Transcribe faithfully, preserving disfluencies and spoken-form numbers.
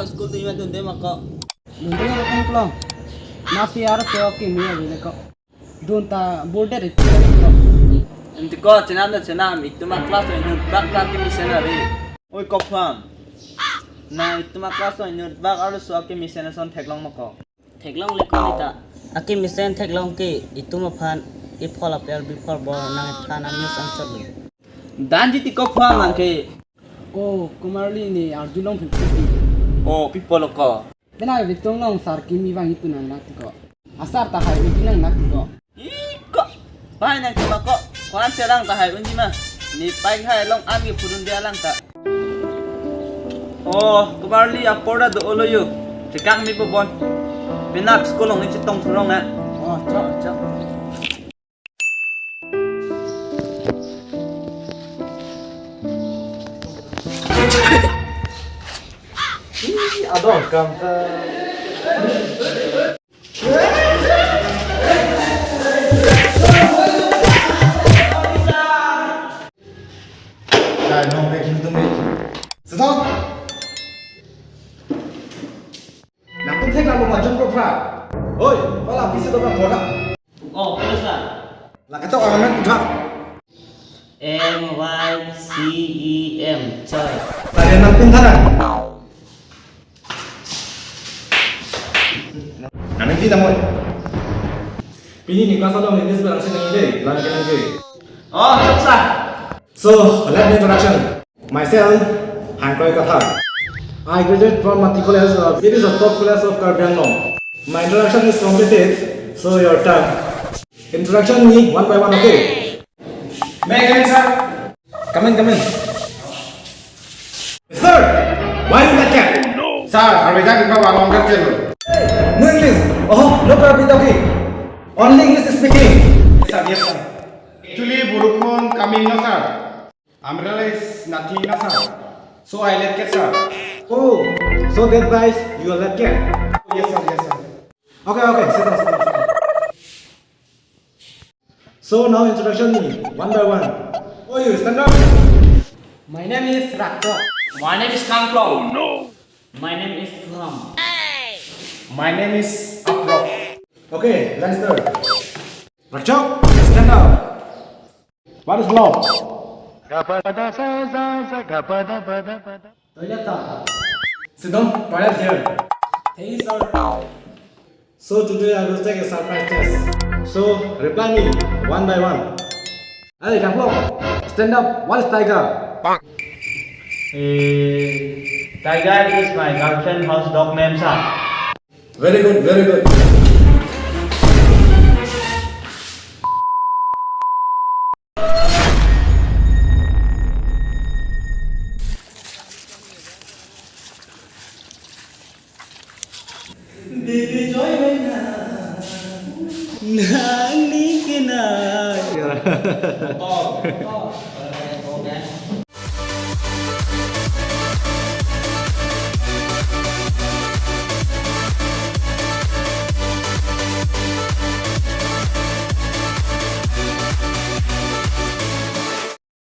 School dunji ma dunde ma ko. Dunde ma ko, klong. Masi arloso akimi ave le ko. Dun ta border ri ko. Enti ko chenam ta chenam, itum a class lo inut bak ta akimi sena re. Oi Kophan. Na itum a class lo inut bak arloso akimi sena son theklong ma ko. Theklongle ko neta. Akimi sen theklong ke itum aphan iphol apel biphol bor nangthan amus angsot lo. Danji ti Kophan nang ke. Oh, Komarli ne arjulong phiphi. Oh, pi pulo ko. Bena betung long sar kimi vang itum nang nati ko. Asar ta hai unji nang nati ko. Iko. Pai nang ke ma ko. Ko-an serang ta hai unji ma. Ne pai hai long an ke phurun dia lang ta. Oh, Komarli apor ta do-olo yo. Chekang mi po bon. Penap school long ni chetong thurong na. Oh, chok, chok. Ih, adong kam ta. Dai, nong dek hintu me. Sedang. Nangtum thek lalu majung pro pra. Oi, pala bisi dobang kora. Oh, hello sir. Lake to ornament utha. M Y C E M, sir. Sare nangtum thana. Nang nangji namoi. Pini ne class along English berang sini deh, lang kenang ke. Oh, sir. So, let me introduction. Myself, Hangkoi Kathar. I graduate from Mati College. Uh, it is a top college of Karbi Anglong. My introduction is completed, so your turn. Introduction me one by one, okay? May I come in, sir? Come in, come in. Sir, why you like that? Sir, Arvida Kipa Walong Garchelo. No English. Oh, no Karbi talking. Only English speaking. Yes, sir, yes, sir. Actually, Borokun coming, no, sir. Umbrella is nothing, no, sir. So I late get, sir. Oh, so that why you are late get? Yes, sir, yes, sir. Okay, okay, sit down, sit down, sit down. So now introduction me, one by one. Oh, you stand up. My name is Rakto. My name is Kangklong. Oh, no. My name is Lam. My name is Apro. Okay, let's start. Rakchok, stand up. What is love? Toilet sir. Sit down, toilet here. Thank you, sir. So today I will take a surprise test. So reply me one by one. Hey, Kangklong, stand up. What is tiger? Eh, tiger is my girlfriend house dog name, sir. Very good, very good. Baby joy na. Nang ni kena.